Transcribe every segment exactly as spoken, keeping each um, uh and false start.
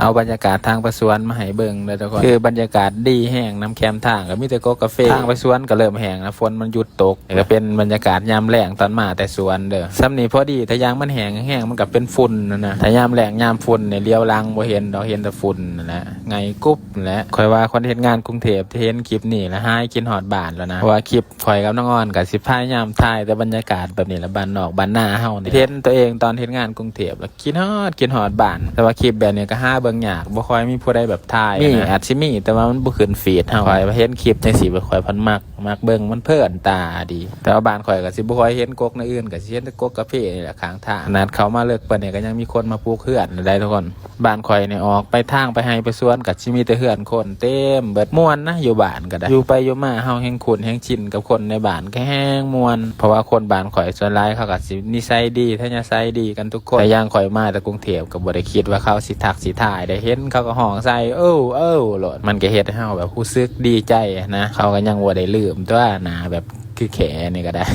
เอาบรรยากาศทางไปสวนมาให้เบิ่งเด้อทุกคน คือบรรยากาศดีแฮง นำแคมทางก็มีแต่กกกาแฟ ทางไปสวนก็เริ่มแห้งแล้ว ฝนมันหยุดตก แล้วก็เป็นบรรยากาศยามแลงตอนมาแต่สวนเด้อ ส่ำนี้พอดี ถ้ายางมันแห้งแห้งมันก็เป็นฝุ่นนั่นนะ ถ้ายามแลงยามฝนเนี่ย เหลียวหลังบ่เห็นดอก เห็นแต่ฝุ่นนั่นแหละ ไงกุ๊บนั่นแหละ ข้อยว่าคนเฮ็ดงานกรุงเทพฯที่เห็นคลิปนี้แล้ว หายคิดฮอดบ้านแล้วนะ เพราะว่าคลิปข้อยกับน้องออนก็สิพยายามถ่ายแต่บรรยากาศแบบนี้ละ บ้านนอกบ้านนาเฮานี่ เห็นตัวเองตอนเฮ็ดงานกรุงเทพฯแล้ว คิดฮอด คิดฮอดบ้าน แต่ว่าคลิปแบบนี้ก็หาเบิ่งยาก บ่ค่อยมีผู้ใดแบบถ่าย มีนะ อาจสิมี แต่ว่ามันบ่ขึ้นฟีดเฮา ข้อยเห็นคลิปจังซี่ ข้อยพันมัก มักเบิ่ง มันเพลินตาดี แต่ว่าบ้านข้อยก็สิบ่ค่อยเห็นกกแนวอื่น ก็สิเห็นแต่กกกาแฟนี่แหละข้างทาง ขนาดเข้ามาเลิกปานนี้ก็ยังมีคนมาปลูกเฮือนได้ทุกคน บ้านข้อยนี่ออกไปทางไปไร่ไปสวนก็สิมีแต่เฮือนคนเต็มเบิด ม่วนนะอยู่บ้านก็ได้ อยู่ไปอยู่มาเฮาแฮ่งคุ้นแฮ่งชินกับคนในบ้านก็แฮ่งม่วน เพราะว่าคนบ้านข้อยส่วนหลายเขาก็สินิสัยดี อัธยาศัยดีกันทุกคน แต่อย่างข้อยมาแต่กรุงเทพฯก็บ่ได้คิดว่าเขาสิทักสิทายได้ เห็นเขาก็ฮ้องใส่ เอ้า เอ้า โลด มันก็เฮ็ดให้เฮาแบบรู้สึกดีใจนะ เขาก็ยังบ่ได้ลืมตัวหน้าแบบคือแขนี่ก็ได้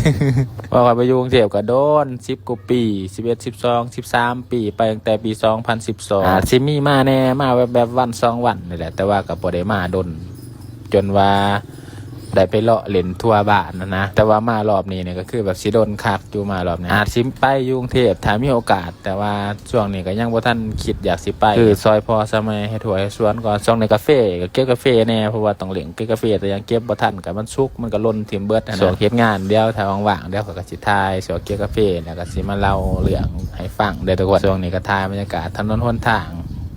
ว่าข้อยไปอยู่กรุงเทพฯก็โดน สิบกว่าปี สิบเอ็ด สิบสอง สิบสาม ปี ไปตั้งแต่ปี สองพันสิบสอง อาจสิมีมาแหน่ มาแบบ แบบวันสองวันนี่แหละ แต่ว่าก็บ่ได้มาโดน จนว่าได้ไปเลาะเล่นทั่วบ้านนะนะ แต่ว่ามารอบนี้เนี่ยก็คือแบบสิโดนคักอยู่ มารอบนี้ อาจสิไปอยู่กรุงเทพฯถ้ามีโอกาส แต่ว่าช่วงนี้ก็ยังบ่ทันคิดอยากสิไป คือซอยพ่อซอยแม่เฮ็ดไร่เฮ็ดสวนก่อน ช่วงนี้กาแฟก็เก็บกาแฟแหน่ เพราะว่าต้องเร่งเก็บกาแฟ แต่ยังเก็บบ่ทัน ก็มันสุกมันก็หล่นถิ่มเบิดหั้นนะ ช่วงเฮ็ดงานเดี๋ยวถ้าว่างๆ เดี๋ยวข้อยก็สิถ่ายช่วงเก็บกาแฟ แล้วก็สิมาเล่าเรื่องให้ฟังเด้อทุกคน ช่วงนี้ก็ถ่ายบรรยากาศถนนหนทาง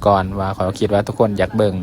ก่อน ว่าข้อยคิดว่าทุกคนอยากเบิ่ง